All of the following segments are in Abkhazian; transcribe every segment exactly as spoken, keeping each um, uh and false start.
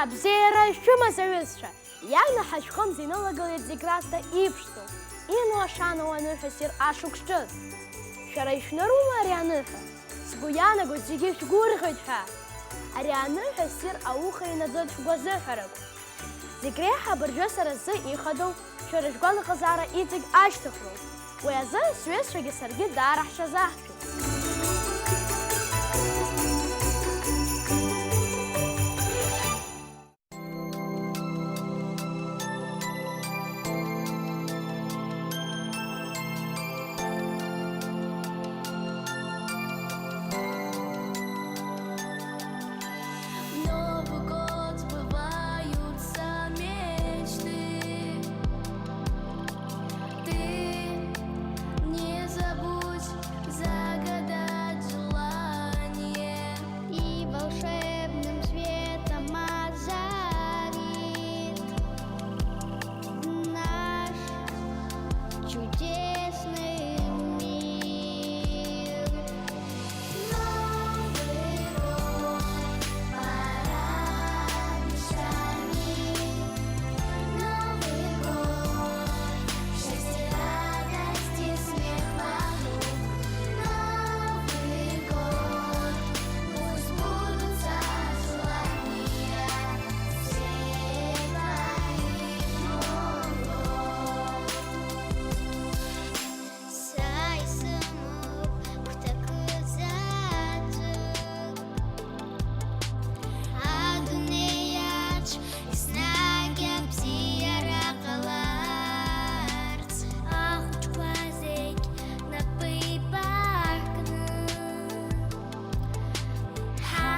Абзиара шәымаз, аҩызцәа! Иагнаҳа шәҟынӡа инылагылеит зегь раасҭа иԥшӡоу, инуашанауа аныҳәа ссир ашықәс ҿыц. Шәара ишәнырума ари аныҳәа? Сгәы иаанагоит, зегьы шәгәырӷьоит ҳәа. Ари аныҳәа ссир ауха инаӡоит ҳгәазыҳәарақәа. Зегь реиҳа абыржәы сара сзы ихадоу шәара шәгәалаҟазаара иҵегь ашьҭыхроуп. Уи азы сҩызцәагьы саргьы даара ҳҽазаҳшәеит. В Новый год сбываются мечты. Ты не забудь загадать желание. И волшебным светом озарит наш чудесный мир. Новый год, парад мечтаний. Новый год, счастье, радость и смех вокруг. Новый год, пусть сбудутся желания всех твоих молитв. Са исымоуп хәҭакы заҵәык, адунеиаҿ еснагь абзиара ҟаларц. Ахәыҷқәа зегь напы ибаркны, ҳа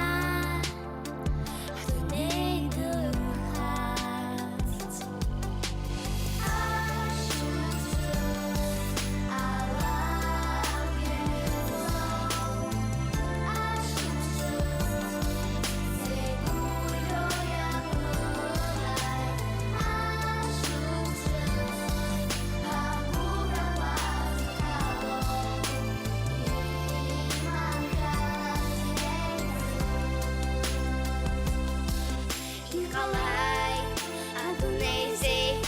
Иҟалааит адунеи зегь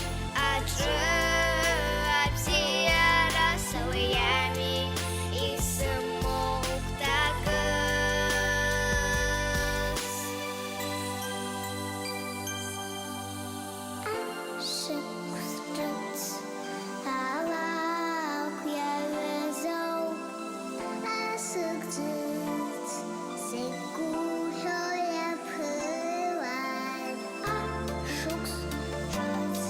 аҿы абзиара, са уи ами исымоу хәҭакыс. Ашықәс ҿыц алакә иаҩызоуп, асык ҿыц зегь гәырӷьо иаԥылап. Ашықәс ҿыц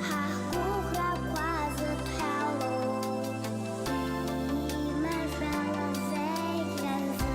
ҳгәыӷрақәа зыдҳәалоу, иманшәалоу зегь рзы.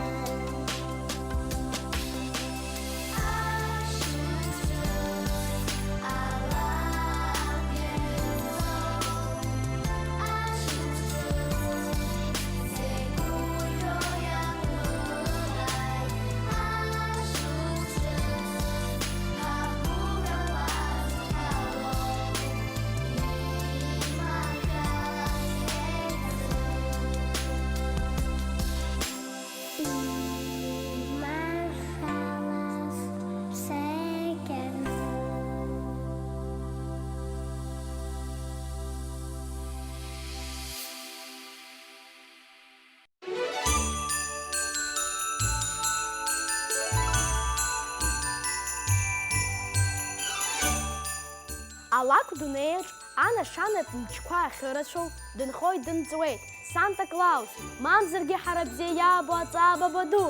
Алакә дунеиаҿ анашанатә мчқәа ахьырацәоу дынхоит, дынҵуеит Санта Клаус, мамзаргьы ҳара бзиа иаабо аҵаа баба ду.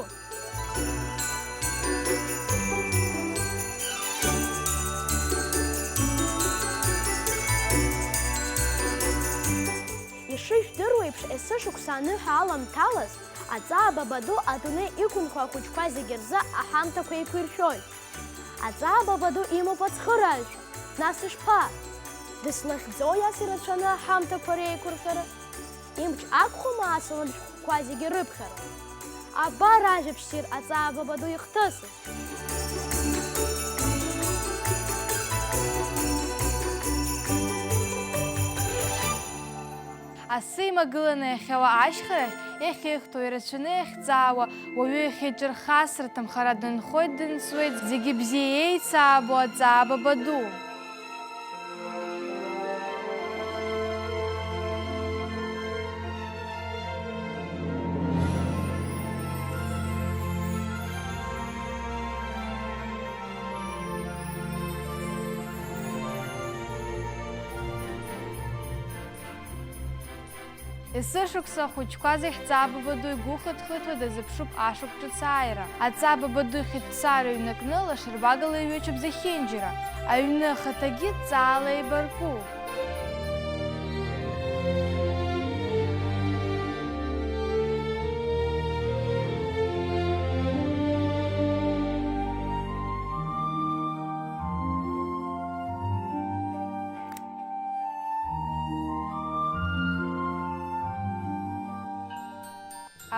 Ишыжәдыруеиԥш, есышықәса аныҳәа аламҭалаз, аҵаа баба ду адунеи иқәынхо ахәыҷқәа зегьы рзы аҳамҭақәа еиқәиршәоит. Аҵаа баба ду имоуп ацхырааҩцәа, нас ишԥа? Дыслахьӡои ас ирацәаны аҳамҭақәа реиқәыршәара? Имч ақәхома асалам шәҟәқәа зегьы рыԥхьара? Абар ажәабжь ссир аҵаа баба ду ихҭысыз. Асы имагыланы иахьауа ашьхарахь Иахьеихәҭоу ирацәаны иахьҵаауа, уаҩы иахьиҿырхасырҭам, хара дынхоит, дынҵуеит, зегьы бзиа еицаабо аҵаа бабаду. Есышықәса ахәыҷқәа зегь ҵаа бабаду игәы хыҭ-хыҭуа дазыԥшуп ашықәс ҿыц ааира. Аҵаа бабаду ихьыӡ ԥсаара ҩнакны лашарбагала иҩычоуп зехьынџьара. Аҩны ахаҭагьы ҵаала еибаркуп.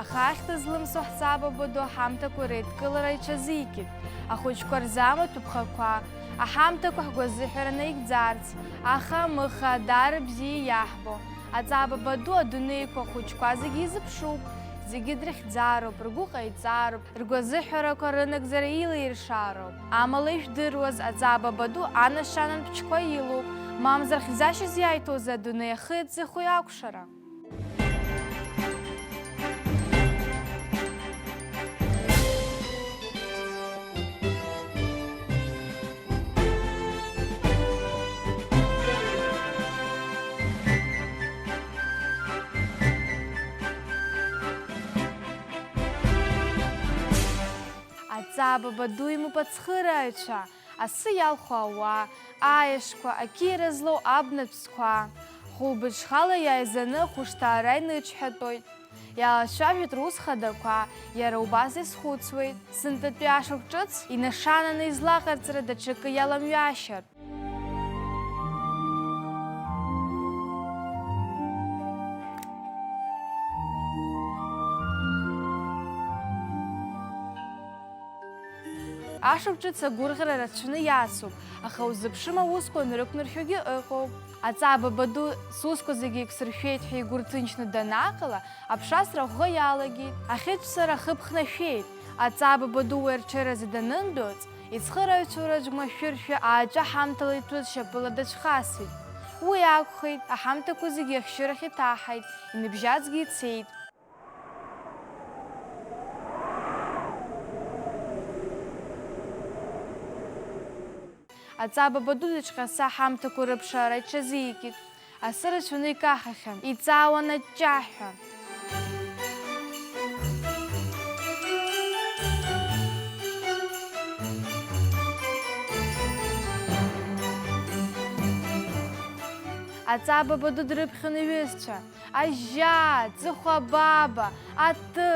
Аха ахьҭа злымсуа ҳҵаа бабаду аҳамҭақәа реидкылара иҽазикит. Ахәыҷқәа рзы амаҭәа ԥхақәа, аҳамҭақәа ҳгәазыҳәара наигӡарц, аха-мыха, даара бзиа иаҳбо. Аҵаа бабаду адунеиқәа ахәыҷқәа зегьы изыԥшуп, зегьы дрыхьӡароуп, ргәы ҟаиҵароуп, ргәазыҳәарақәа рынагӡара илаиршароуп. Амала ижәдыруаз, аҵаа бабаду анашьан анбжьқәа илоуп, мамзар хьӡашьас иаиҭозеи адунеи ахи аҵыхәеи акәшара? Аҵаа бабаду имоуп ацхырааҩцәа, асы иалху ауаа, аешқәа, ақьиара злоу абнатә ҵқәа. Хәылбыҽхала иааизаны ахәышҭаара иныҽҳәатәоит. Иалацәажәоит рус хадақәа, иара убас изхәыцуеит, сынтәатәи ашықәс ҿыц инашананы излаҟарҵара даҽакы иаламҩашьартә. Ашықәс ҿыц агәырӷьара рацәаны иацуп, аха узыԥшым аусқәа анрықәнаршәогьы ыҟоуп. Аҵаа бабаду сусқәа зегьы еиқәсыршәеит ҳәа игәы рҭынчны данааҟала, аԥшасра ӷәӷәа иалагеит. Ахьыцәцара ахы ԥхнашәеит. Аҵаа бабаду уи арҽеиразы данындәылҵ, ицхырааҩцәоу рыџьма шәыршәа ааҵәа ҳамҭала иҭәыз шьапыла дацәхасит. Уи акәхеит, аҳамҭақәа зегьы ахьшьырахь иҭаҳаит, иныбжьазгьы ицеит. Аҵаа бабаду дыҿҟьаса аҳамҭақәа рыԥшаара иҽазикит. Асы рацәаны икахахьан, иҵаауан аҷҷаҳәа. Аҵаа бабаду дрыԥхьон иҩызцәа. Ажьа, Ҵыхәа баба, Аты,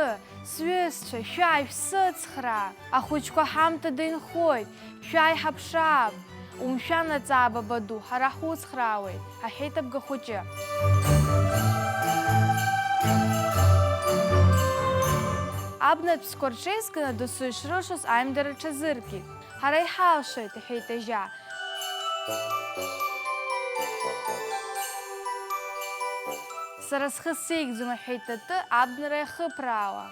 сҩызцәа, шәааи, шәсыцхраа! Ахәыҷқәа ҳамҭада инхоит, шәааи, ҳаԥшаап! Умшәан, аҵаа бабаду, ҳара ҳуцхраауеит, аҳәеит абгахәыҷы. Абнатә ԥсқәа рҽеизганы досу ишрылшоз аимдара рҽазыркит. Ҳара иҳалшоит, иҳәеит ажьа. Сара схы сеигӡом, иҳәеит Аты, абнара иахыԥраауа.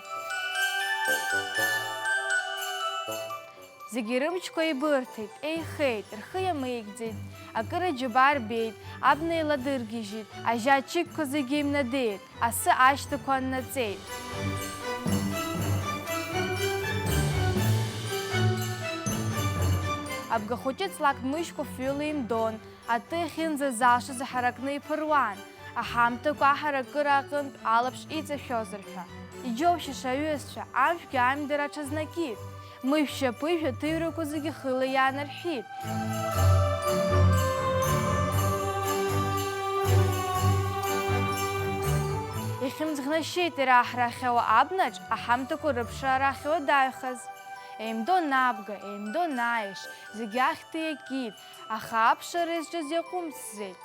Зегьы рымчқәа еибырҭеит, еихеит, рхы иамеигӡеит. Акыр аџьабаа рбеит, абна еиладыргьежьит, ажьа ачықьқәа зегьы еимнадеит. Асы ашьҭақәа аннаҵеит. Абгахәыҷы ҵлак дмыжькәа фҩыла имдон, Аты ахьынӡазалшоз иҳаракны иԥыруан, аҳамҭақәа аҳаракыра аҟынтә алаԥш иҵашәозар ҳәа. Иџьоушьаша аҩызцәа, амшәгьы аимдара аҽазнакит. Мышә шьапыжә аҭыҩрақәа зегьы хыла иаанарҳәит. Ихьымӡӷнашьеит иара ҳрахьауа абнаҿ аҳамҭақәа рыԥшаара ахьуадаҩхаз. Еимдон абга, еимдон аеш, зегьы ахьҭа иакит, аха аԥшара изҿыз иаҟәымҵӡеит.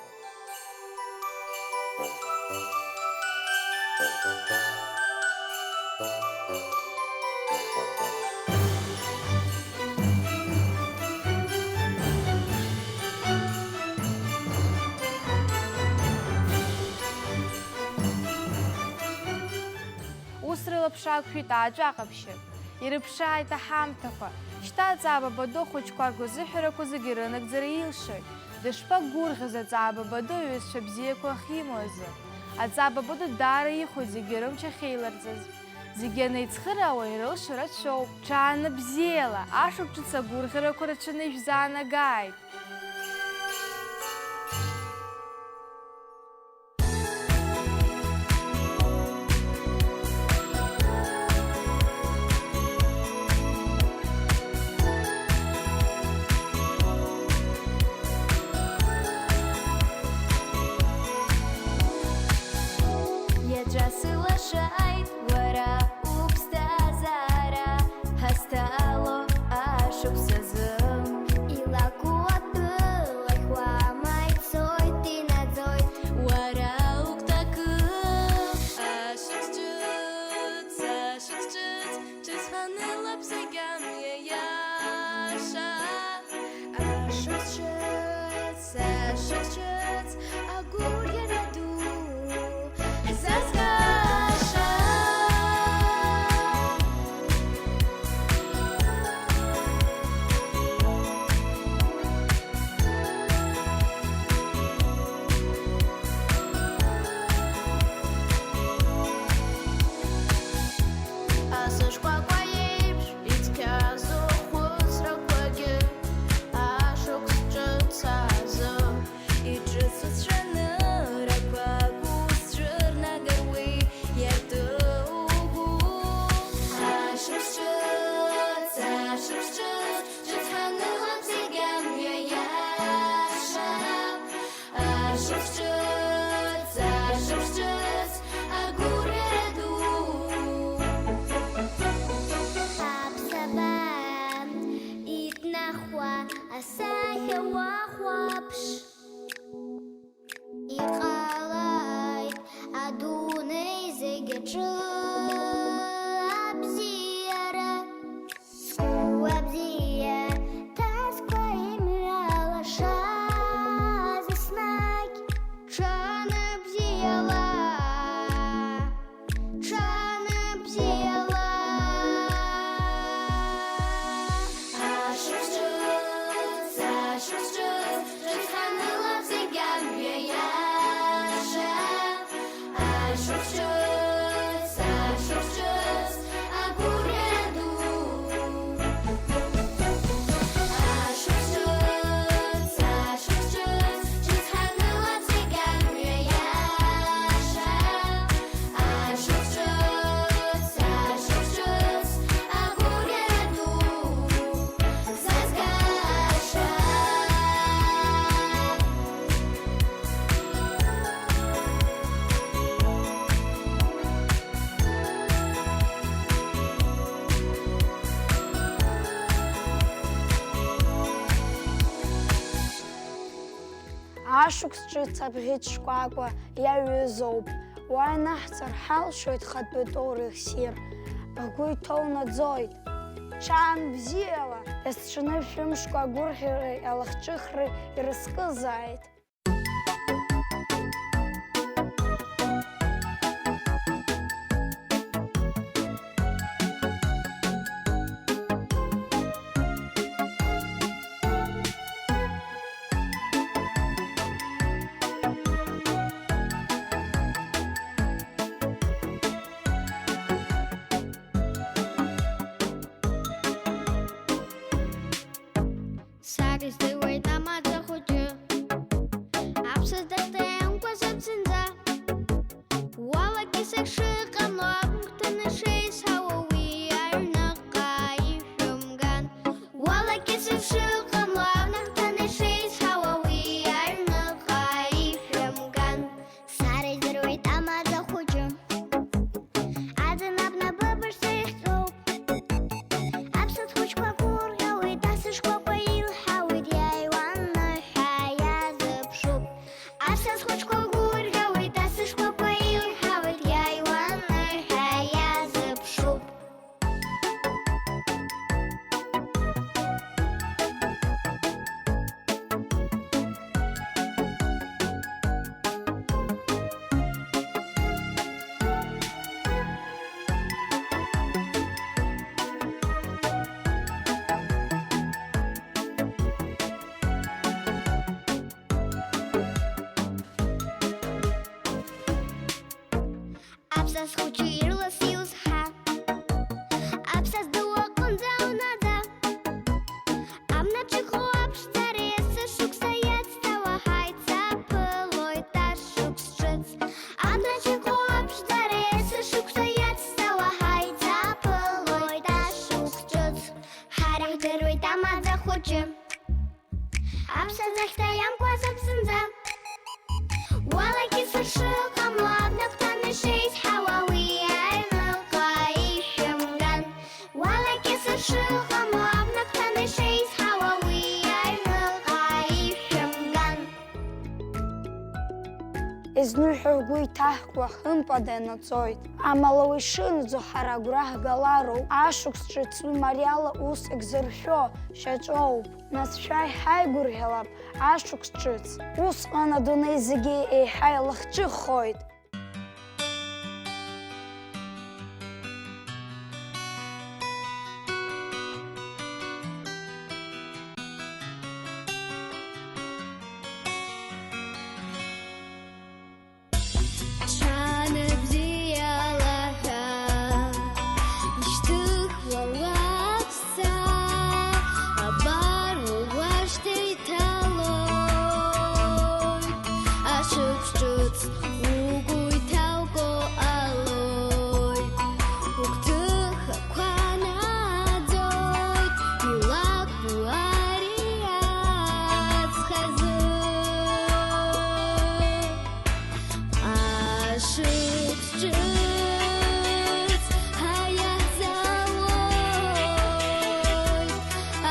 Ԥшак шәит ааҵәа ҟаԥшьык. Ирыԥшааит аҳамҭақәа. Шьҭа аҵаа бабадоу ахәыҷқәа ргәазыҳәарақәа зегьы рынагӡара илшоит. Дышԥагәырӷьаз аҵаа бабадоу иҩызцәа бзиақәа ахьимоу азы. Аҵаа бабадоу даара ихәоит зегьы рымч ахьеиларҵаз. Зегьы анеицхыраауа ирылшо рацәоуп. Ҽаанбзиала, ашықәс ҿыц агәырӷьарақәа рацәаны ишәзаанагааит! Иаҵәа сылашааит уара уԥсҭазаара ҳазҭало ашықәсазы. Илакәу атәылахь уама ицоит, инаӡоит уара угәҭакы. Ашықәс ҿыц, ашықәс ҿыц, ҿыц ҳанылап зегь амҩа иаша. Ашықәс ҿыц, ашықәс ҿыц, агәырӷьара ду. Ицқьазу хәыцрақәагьы ашықәс ҿыц азы. Иҿыцу цәаныррақәак узцәырнагар уи иатәу угәы. Ашықәс ҿыц, ашықәс ҿыц, ҿыц ҳанылап зегь амҩа иаша. Ашықәс ҿыц, ашықәс ҿыц, агәырӷьара ду. Аԥсабара итнахуа асахьа уахәаԥш. Иҟалааит адунеи зегь аҿы абзиара. Сгәы абзиа ҭазқәа имҩалашаз еснагь. Ҽаныбзиала, ҽаныбзиала. Ашықәс ҿыц, ашықәс ҿыц, ҿыц ҳанылап зегь амҩа иаша. Ашықәс ҿыц, ашықәс ҿыц, агәырӷьара ду. Ашықәс ҿыц, ашықәс ҿыц, ҿыц ҳанылап зегь амҩа иаша. Ашықәс ҿыц, ашықәс ҿыц, агәырӷьара ду. Сазгашан. Ашықәс ҿыц абӷьыц шкәакәа иаҩызоуп. Уа ианаҳҵар, ҳалшоит хатәы тоурых ссир. Бгәы иҭоу наӡоит. Ҽаан бзиала, есҽны шәымшқәа агәырӷьареи алахҿыхреи ирызкызааит. Сара издыруеит амаӡа хәыҷы, аԥсаӡ даҭеимкәа зыбзанҵа. Уалагьы сак шыҟамло, агәҭаны шеисауа уи аҩныҟа ишәымган. Уалагьы сак шыҟамло, агәҭаны шеисауа уи аҩныҟа ишәымган. Сара издыруеит амаӡа хәыҷы, аӡын абна быбжа ихьӡуп. Аԥсаӡ хәыҷқәа гәырӷьауеит, асышқәақәа илҳауеит, иааиуан Аԥсас хәыҷы ирлас иузҳа, аԥсас ду аҟынӡа унаӡа. Абнаҿ иҟоу аԥшӡара есышықәса иацҵауа ҳаицаԥылоит ашықәс ҿыц. Абнаҿ иҟоу аԥшӡара есышықәса иацҵауа ҳаицаԥылоит ашықәс ҿыц. Ҳара ҳдыруеит амаӡа хәыҷы, аԥсаӡахьҭа иамкуаз аԥсынӡа. Уалагьы сыршыҟамло абнагәҭаны шеизҳауа уи аҩныҟа ишәымган. Уалагьы сыршыҟамло абнагәҭаны шеизҳауа уи аҩныҟа ишәымган. Изныҳәа ргәы иҭаҳкуа хымԥада инаҵоит. Амала уи шынаӡо ҳара агәра ҳгалароуп, ашықәс ҿыц уи мариала уск зыршәо шьаҿоуп. Нас шәааи ҳаигәырӷьалап ашықәс ҿыц. Усҟан адунеи зегьы еиҳа илахҿыххоит. Ҽанбзиала ҳәа ишьҭыхуа уаԥсаа, абар уажәшьҭа иҭалоит ашықәс ҿыц, угәы иҭалго ҟалоит, угәҭыхақәа наӡоит, илакәу ари аҵхазы. Ашықәс ҿыц ҳаиаҳзаауоит,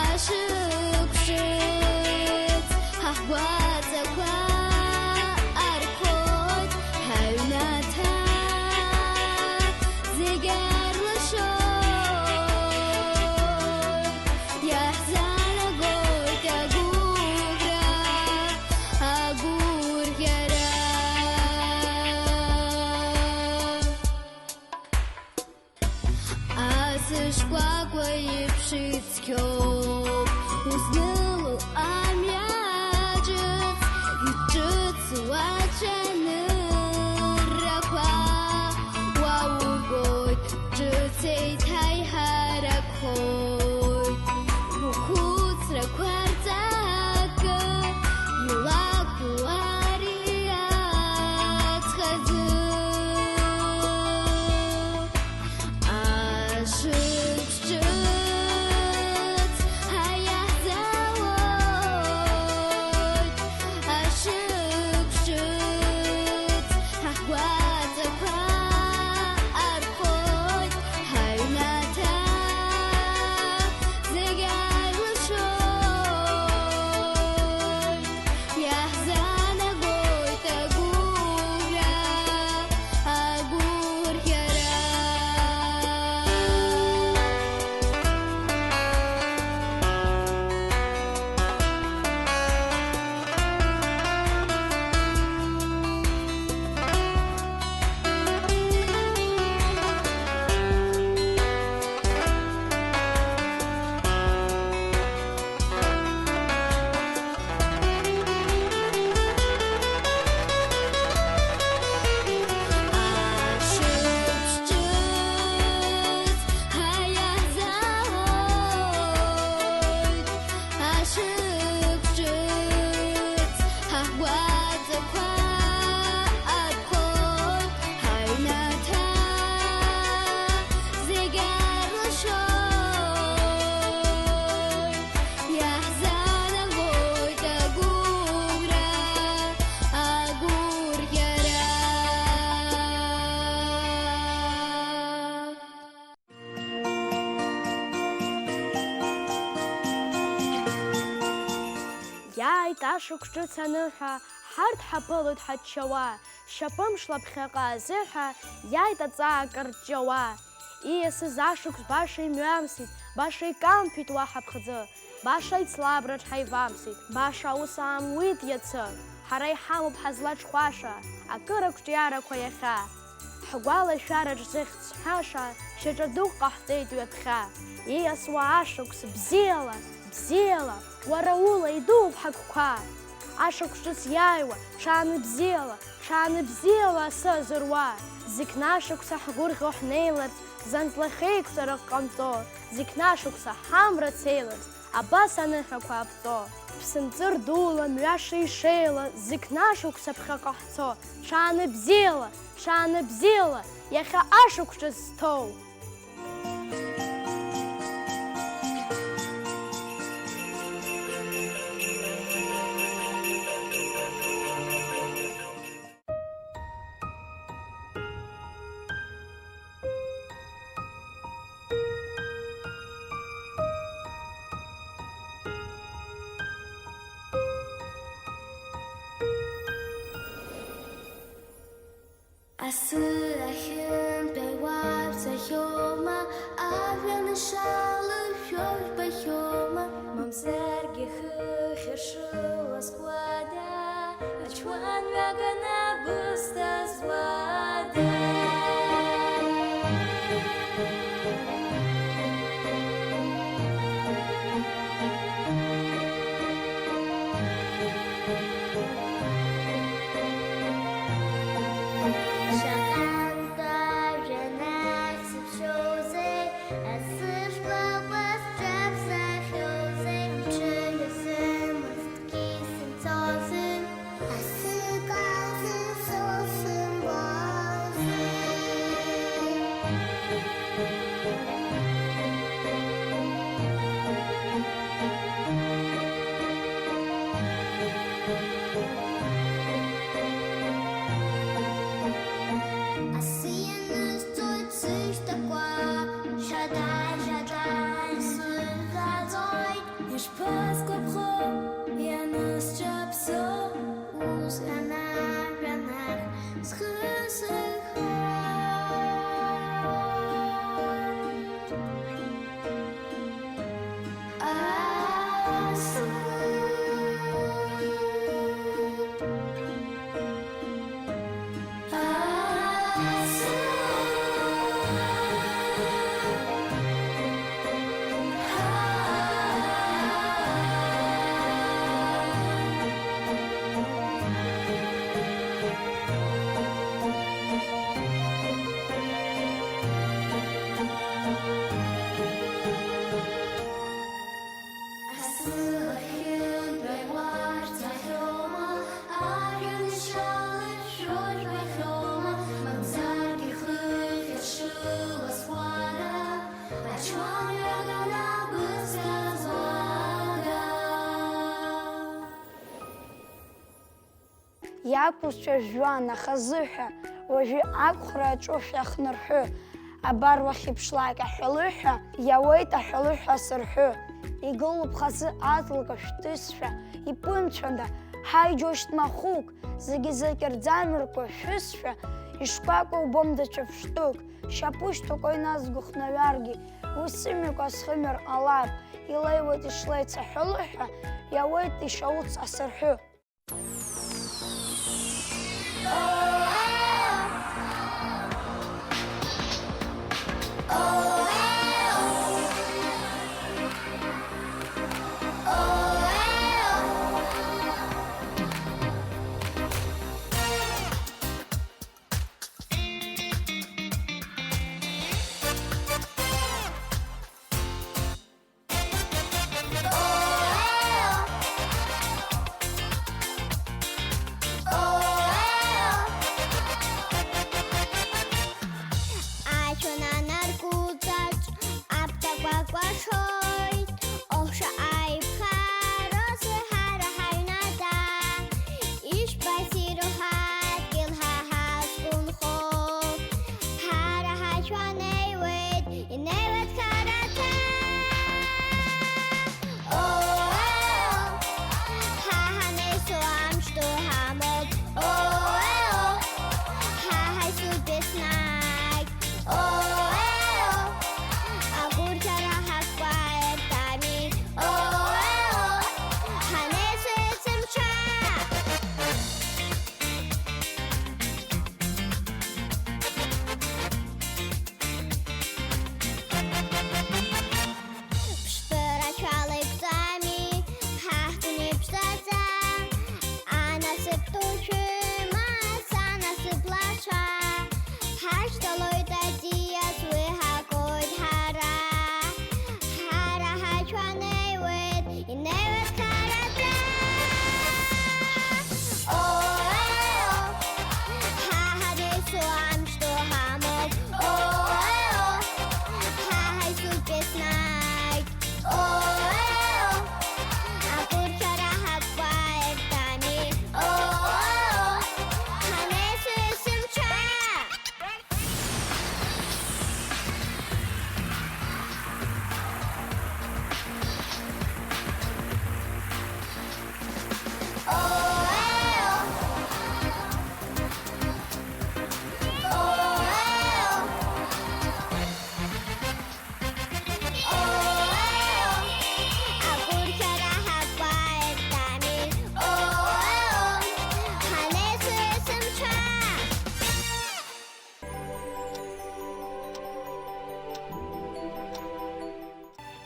ашықәс ҿыц ҳгәаҵақәа архоит, ҳаҩнаҭа зегь арлашоит, иаҳзаанагоит агәыӷра, агәырӷьара. Асы шкәакәа еиԥш ицқьоуп, узныло амҩа ҿыц, иҿыцу ацәаныррақәа, уа урбоит, ҿыц еиҭаиҳарак ҳәоит, ухәыцрақәа рҵакы илакәу ари аҵхазы. Ашықәс ҿыц ҳаиаҳзаауоит, ашықәс ҿыц ҳгәаҵақәа архоит, ҳаҩнаҭа зегь арлашоит, иаҳзаанагоит агәыӷра, агәырӷьара. Ашықәс ҿыц ҳаиаҳзаауоит, ашықәс ҿыц ҳгәаҵақәа архоит, ҳаҩнаҭа зегь арлашоит, иаҳзаанагоит агәыӷра, агәырӷьара. Иааит ашықәс ҿыц аныҳәа, ҳарҭ ҳаԥылоит ҳаччауа, шьапымшла ԥхьаҟа азыҳәа иааит аҵаа кырҷҷауа. Ииасыз ашықәс баша имҩамсит, баша икамԥеит уа ҳаԥхӡы, баша аицлабраҿ ҳаивамсит, баша аус аамуит иацы. Ҳара иҳамоуп ҳазлаҽхәаша, акыр ақәҿиарақәа иахьа. Ҳгәалашәараҿ зыхьӡ ҳәаша, шьаҿа дук ҟаҳҵеит ҩаԥхьа. Ииасуа ашықәс бзиала, бзиала, уара ула идууп ҳагәқәа. Ашықәс ҿыц иааиуа, ҽааны бзиала, ҽааны бзиала асы азыруа. Зықьнашықәса ҳгәырӷьо ҳнеиларц, зынӡа лахьеиқәҵарак ҟамҵо, зықьнашықәса ҳамра цеиларц, абас аныҳәақәа аԥҵо. Ԥсынҵыр дула мҩа шеишеила, зықьнашықәса ԥхьаҟа ҳцо, ҽааны бзиала, ҽааны бзиала, иахьа ашықәс ҿыц зҭоу. Асы ахьынтәаҩ уаԥҵахьоума, ажәҩан ишалышәшәо жәбахьоума, мамзаргьы хыхь ашыла зкуада, ачуан ҩаганы абысҭа зуада. Шаҟантә ажәҩан ахь сыԥшьоузеи, асы шкәакәа сҿаԥсахьоузеи, амҽыжәҩа сымаз Асы калсыз сылсымбози. Асы ианысҵоит сышьҭақәа, шьадаҩ, шьадаҩ сыхьӡоит. Ишԥасгәаԥхо, ианысҿаԥсо, усҟан ажәҩан ахь схы сыхоит. Асы. Асы ахьынтәаҩ уарҵахьоума, ажәҩан ишалышәшәо жәбахьоума, мамзаргьы хыхь ашыла зкуада, ачуан ҩаганы абысҭа зуада. Иақәызшәа жәҩан ахазыҳәа, уажәы ақәхра аҿы шәахнырҳәы. Абар уахьыԥшлак аҳәалыҳәа, иауеит аҳәалыҳәа асырҳәы. Игылоуп хазы аҵлак ашәҭысшәа, иԥынҵәанда, ҳаи, џьоушьҭ махәык, зегьы-зегь рӡамҩақәа шәысшәа, ишкәакәа убом даҽа ԥштәык, шьапышьҭақәа иназгәыхнаҩаргьы, уи сымҩақәа схымҩар ҟалап, илеиуеит ишлеиц аҳәалыҳәа, иауеит ишауц асырҳәы. Аҵәҩан анаргәылҵаҿ аԥҭақәа кәашоит, оҳ, шаҟа иԥхарроузеи ҳара ҳаҩнаҭа, ишԥассиру ҳадгьыл ҳа ҳазқәынхо, ҳара ҳаҵәҩан неиуеит. Инеиуеит хараҭа. О-е-о, ҳа ҳанеисо амш ду ҳамоуп. О-е-о, ҳа ҳаисутәи еснагь. О-е-о, агәырӷьара ҳақәԥааит.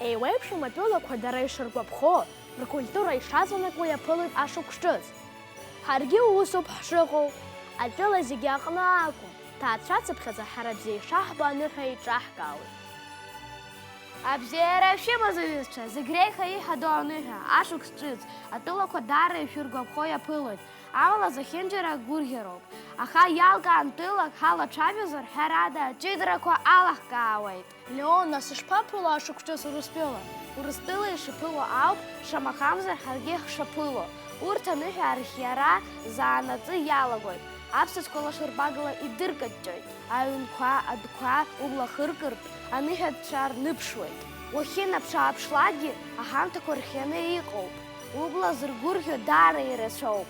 Еиуеиԥшым атәылақәа дара ишыргәаԥхо, ркультура ишаҵанакуа иаԥылоит ашықәс ҿыц. Ҳаргьы усоуп ҳшыҟоу, атәыла зегьы аҟны акәым, ҭаацәацыԥхьаӡа ҳара бзиа ишаҳбо аныҳәа еиҿаҳкаауеит. Абзиара шәымаз, аҩызцәа, зегь реиҳа иҳадоу аныҳәа, ашықәс ҿыц, атәылақәа даара ишәыргәаԥхо иаԥылоит, амала зехьынџьара агәырӷьароуп. Аха иалкаан тәылак ҳалацәажәозар, ҳәарада, аҷыдарақәа алаҳкаауеит. Леон, нас ишԥаԥыло ашықәс ҿыц Урыстәыла? Урыстәыла ишаԥыло ауп, шамахамзар, ҳаргьы ҳшаԥыло. Урҭ аныҳәа архиара заанаҵы иалагоит, аԥсаӡқәа лашарбагала идыркаҷҷоит, аҩнқәа, адәқәа убла хыркыртә аныҳәатәцәа рныԥшуеит. Уахьынаԥш-ааԥшлакгьы аҳамҭақәа рхианы иҟоуп. Убла зыргәырӷьо даара ирацәоуп.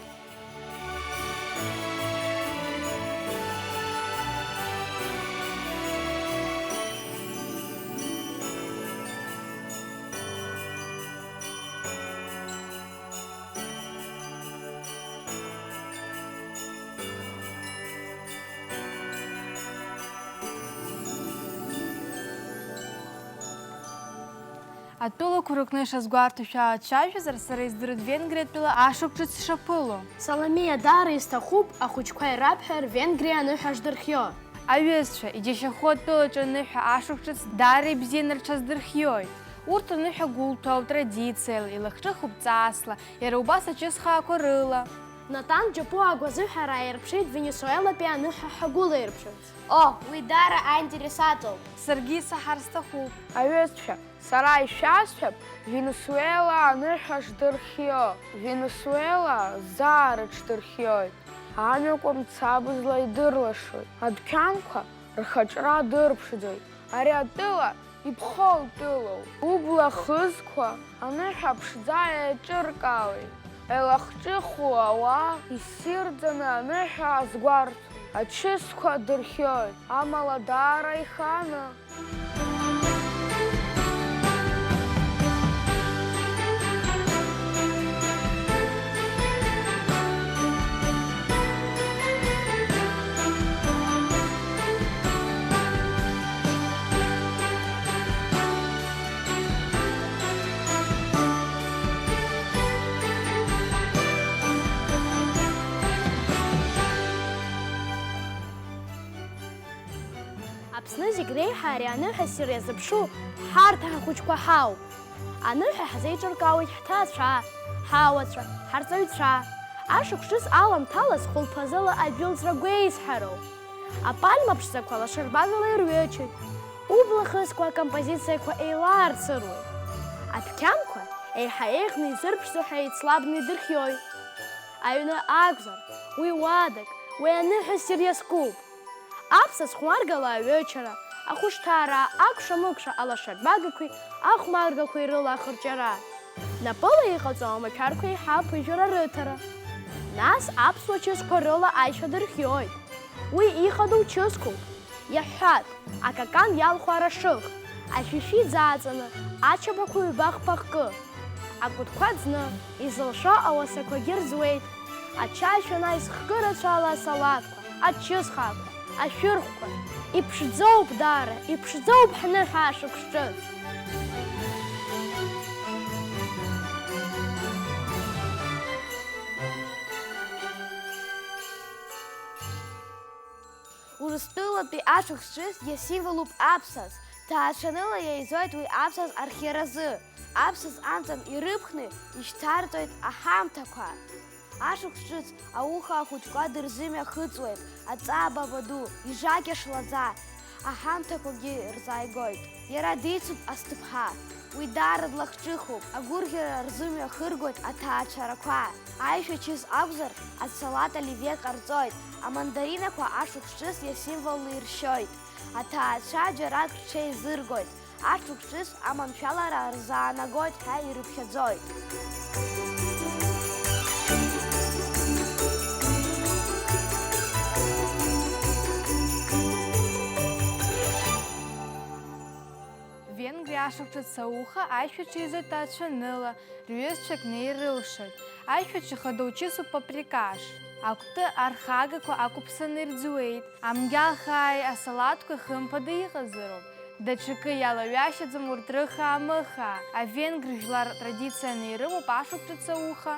Атәылақәа рыҟны ишазгәарҭо шәаацәажәозар, сара издыруеит Венгриатәыла ашықәс ҿыц шаԥыло. Саломеиа, даара исҭахуп ахәыҷқәа ирабҳәар Венгриа аныҳәа шдырхио. Аҩызцәа, иџьашьахәу атәылаҿы аныҳәа ашықәс ҿыц даара ибзианы рҽаздырхиоит. Урҭ аныҳәа гәылҭәала, традициала, илахҿыхуп ҵасла, иара убас ачысхаақәа рыла. Натан Џьапуа агәазыҳәара ааирԥшит Венесуелатәи аныҳәа ҳагәылаирԥшырц. О, уи даара аинтерес аҵоуп. Саргьы исаҳар сҭахуп. Аҩызцәа, сара ишәасҳәап, Венесуела аныҳәа шдырхио. Венесуела заа рыҽдырхиоит. Амҩақәа мцабзла идырлашоит. Адәқьанқәа рхаҿра дырԥшӡоит. Ари атәыла иԥхоу тәылоуп. Убла хызқәа аныҳәа ԥшӡа еиҿыркаауеит. Илахҿыху ауаа иссирӡаны аныҳәа азгәарҭоит. Ачысқәа дырхиоит, амала даара ихааны. Аԥсны зегь реиҳа ари аныҳәа ссир иазыԥшу ҳарҭ ҳхәыҷқәа ҳауп. Аныҳәа ҳзеиҿыркаауеит ҳҭаацәа, ҳауацәа, ҳарҵаҩцәа. Ашықәс ҿыц аламҭалаз хәылԥазыла адәылҵра гәеизҳароуп. Апальма ԥшӡақәа лашарбагала ирҩычоит, убла хызқәа акомпозициақәа еилаарцыруеит. Адәқьанқәа еиҳа еиӷьны изырԥшӡо ҳәа еицлабны идырхиоит. Аҩны акәзар, уи уадак, уи аныҳәа ссир иазкуп. Аԥсаӡ хәмаргала аҩычара, ахәышҭаара, акәша-мыкәша алашарбагақәеи ахәмаргақәеи рыла ахырҷара. Напыла иҟаҵоу амаҭәарқәа еиҳа аԥыжәара рыҭара. Нас аԥсуа чысқәа рыла аишәа дырхиоит. Уи ихадоу чысқәоуп. Иаҳҳәап, акакан иалху арашых, ашәишәи ӡааҵаны, ачабақәа ҩба-хԥа хкы. Акәытқәа ӡны, изылшо ауасақәагьы рӡуеит. Ачаи шәанааи зхкы рацәала асалаҭқәа, ачысхаақәа, ашәырхәқәа. Иԥшӡоуп даара, иԥшӡоуп ҳныҳәа ашықәс ҿыц. Урыстәылатәи ашықәс ҿыц иасимволуп аԥсаӡ, ҭаацәаныла иаизоит уи аԥсаӡ архиаразы, аԥсаӡ амҵан ирыԥхны ишьҭарҵоит аҳамҭақәа. Ашықәс ҿыц ауха ахәыҷқәа дырзымҩахыҵуеит, аҵаа баба ду, ижакьа шлаӡа, аҳамҭақәагьы рзааигоит. Иара дицуп асҭыԥҳа. Уи даара длахҿыхуп, агәырӷьара рзымҩахыргоит аҭаацәарақәа. Аишәа чыс акәзар, асалат оливье ҟарҵоит, амандаринақәа ашықәс ҿыц иасимволны иршьоит. Аҭаацәа џьарак рҽеизыргоит, ашықәс ҿыц аманшәалара рзаанагоит ҳәа ирыԥхьаӡоит. Венгриа ашықәс ҿыц ауха аишәа ҽеизоит ҭаацәаныла, рҩызцәа кны ирылшоит. Аишәа ҽы хадоу чысуп паприкаш. Акәты архагақәа ақәыԥсаны ирӡуеит. Амгьал хааи асалаҭқәеи хымԥада иҟазароуп. Даҽакы иалаҩашьаӡом урҭ рыхаа-мыхаа, авенгр жәлар традицианы ирымоуп ашықәс ҿыц ауха,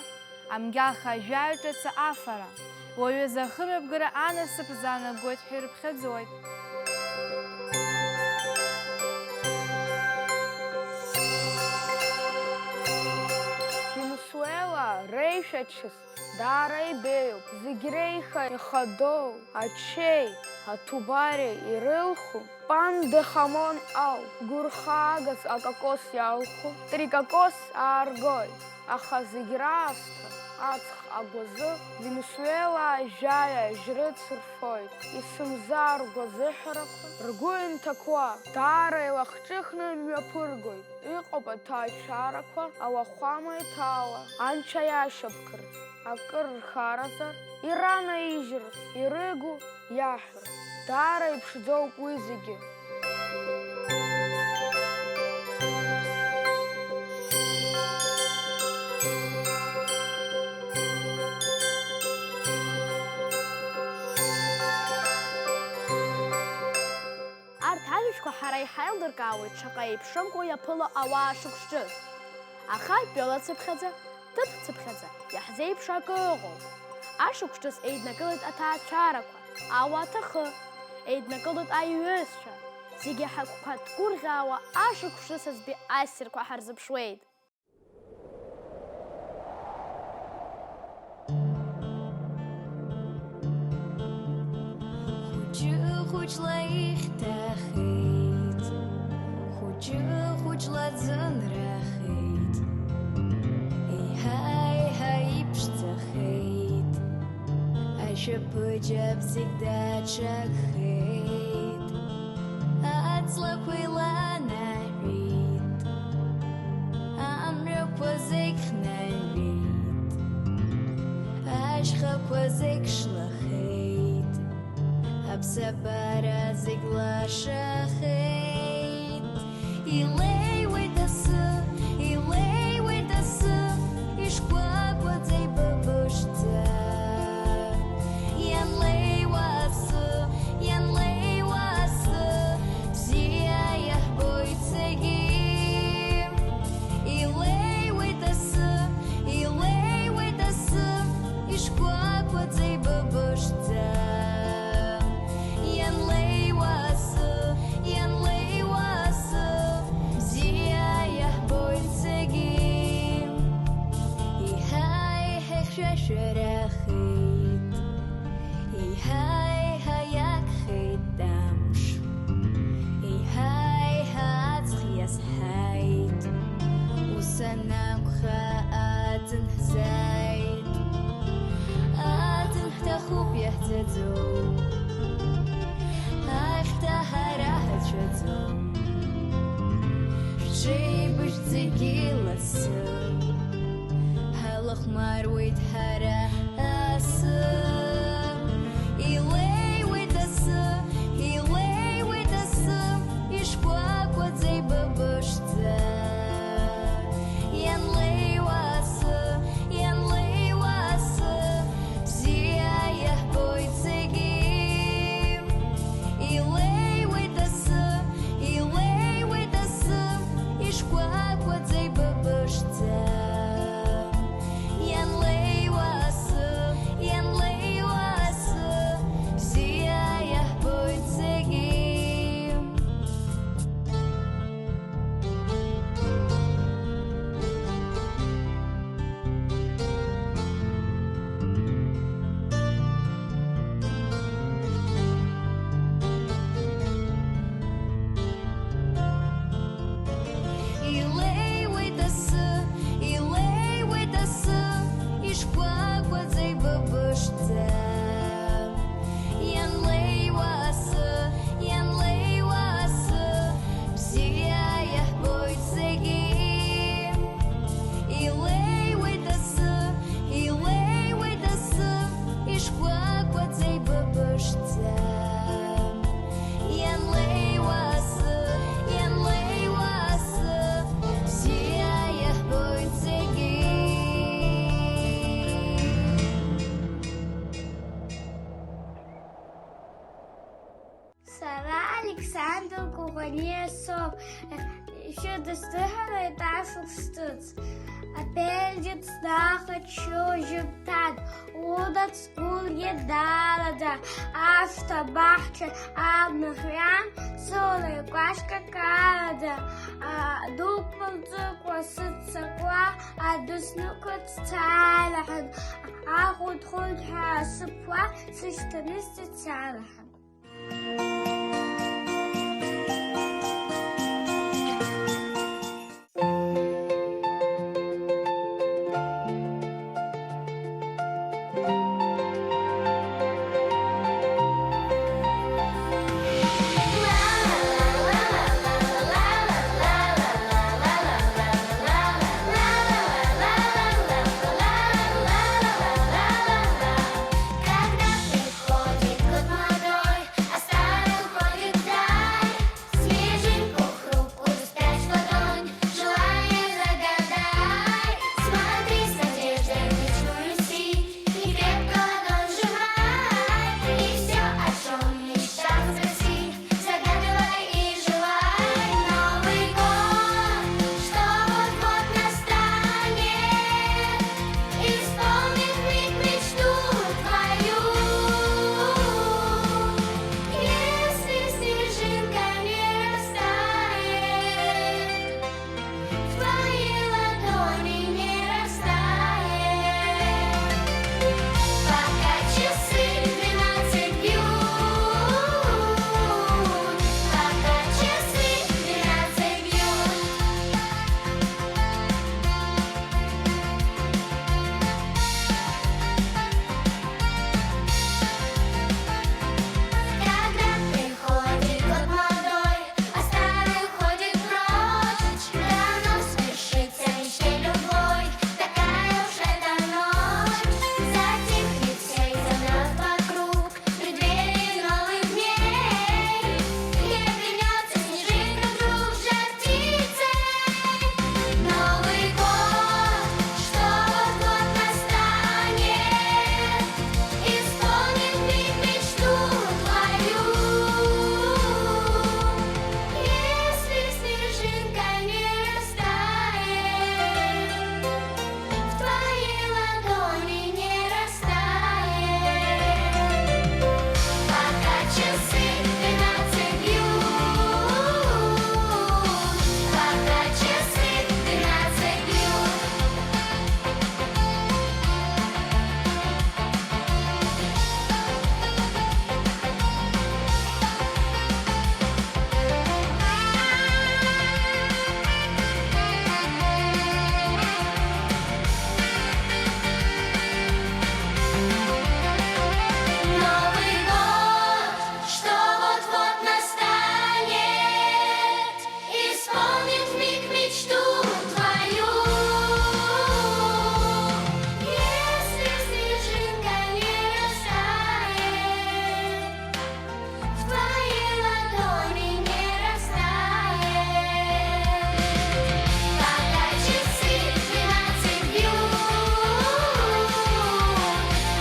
амгьалха ажәаҩа ҿыц афара. Уаҩыза ахымҩаԥгара анасыԥ занагоит ҳәа ирыԥхьаӡоит. Венесуела реишәачыс даара ибеиоуп, зегь реиха ихадоу ачеи аҭубареи ирылху пан де хамон ауп. Гәырхаагас акокос иалху, трикокос ааргоит, аха зегь раасҭа аҵх агәазы Венесуела ажәаҩа жьрыц рфоит, исымзар ргәазыҳәарақәа ргәы инҭақәа даара илахҿыхны мҩаԥыргоит. Иҟоуп аҭаацәарақәа ауахәама иҭала, анцәа иашьапкырц, акыр рхаразар, иранаижьырц, ирыгу иаҳәарц. Даара иԥшӡоуп уи зегьы. Арҭ ажәабжьқәа ҳара иҳаилдыркаауеит шаҟа еиԥшымкәа иаԥыло ауаа шықәс ҿыц. Аха тәылацыԥхьаӡа, ҭыԥцыԥхьаӡа иаҳзеиԥшу акы ыҟоуп. Ашықәс ҿыц еиднакылеит аҭаацәарақәа, ауаҭахы, еиднакылоит аиҩызцәа. Зегьы ҳагәқәа ҭгәырӷьаауа ашықәс ҿыц азтәи ассирқәа ҳарзыԥшуеит. Хәыҷы-хәыҷла ихьҭахеит, хәыҷы-хәыҷла ӡынрахеит, еиҳа-еиҳа иԥшӡахеит, ашәаԥыџьаԥ зегь даҽакхеит, аҵлақәа еиланаҳәеит, амҩақәа зегь хнаҩеит, ашьхақәа зегь шлахеит, аԥсабара зегь лашахеит. Илеиуеит асы, илеиуеит асы, ишкәакәаӡа ибыбышӡа. Ианлеиуа асы, ианлеиуа асы, бзиа иаҳбоит зегьы. Илеиуеит асы, илеиуеит асы, ишкәакәаӡа ибыбышӡа. Ианлеиуа асы, ианлеиуа асы, бзиа иаҳбоит зегьы. Еиҳа-еиҳа ихьшәашәарахеит, еиҳа-еиҳа иагхеит амш, еиҳа-еиҳа аҵх иазҳаит. Ус анакәха, аӡын ҳзааит, аӡын ҳҭахуп иаҳӡаӡом, ахьҭа ҳара ҳацәаӡом. Шәҽеибышәҭ зегьы лассы, ҳалахәмаруеит ҳара асы. Илеиуеит асы, илеиуеит асы, ишкәакәаӡа ибыбышӡа. Ианлеиуа асы, ианлеиуа асы, бзиа иаҳбоит зегьы. Илеиуеит асы, илеиуеит асы, ишкәакәаӡа ибыбышӡа. Ианлеиуа асы, ианлеиуа Коӷониа соуп. Шәыдысныҳәалеит ашықәс ҿыц. Апельџьыц снахаччо жьыԥҭан, унацә гәырӷьа далада, ашҭа баҳча абна ӷәӷәан, сылеиқәашьқәа калада, а, дук мырҵыкәа сыццакуа, адәы снықәырҵ сцаалаҳан, ахәыҭ-хәыҭҳәа асыԥуа, сышьҭаны сцалаҳан. Когда приходит год молодой, а старый уходит вдаль, снежинку хрупкую спрячь в ладонь, желание загадай. Смотри с надеждой в мечту, и крепко ладонь сжимай, и всё, о чём мечтал, спроси, загадывай и желай. Новый год, что вот-вот настанет, исполнит миг мечту твою. Если снежинка не растает, в твоей ладони не растает. Пока часы двенадцать бьют, пока часы двенадцать бьют. Когда приходит год молодой, а старый уходит прочь, давно свершится мечте любой. Такая уж эта ночь, затихнет всё и замрёт вокруг. В преддверии новых дней, где вернётся снежинка вдруг жар птицей. Новый год, что вот-вот настанет, исполнит миг мечту твою. Если снежинка не растает, в твоей ладони не растает. Пока часы двенадцать бьют, пока часы двенадцать бьют. Новый год, что вот-вот настанет, исполнит миг мечту твою. Если снежинка не растает, в твоей ладони не растает. Пока часы двенадцать бьют,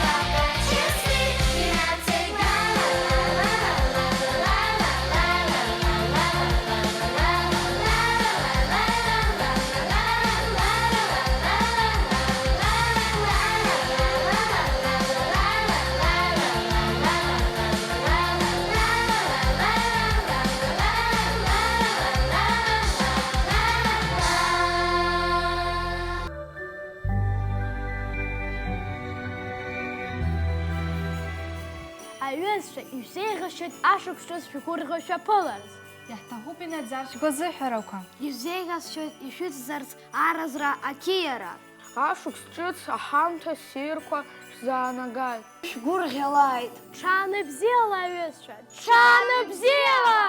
пока часы двенадцать. Аҩызцәа, ишәзеиӷьасшьоит ашықәс ҿыц шәгәырӷьо шәаԥыларц. Иаҳҭахуп инаӡар шәгәазыҳәарақәа. Ишәзеиӷьасшьоит ишәыцзарц аразра ақьиара. Ашықәс ҿыц аҳамҭа ссирқәа шәзаанагааит. Шәгәырӷьалааит. Ҽаанбзиала, аҩызцәа! Ҽаанбзиала!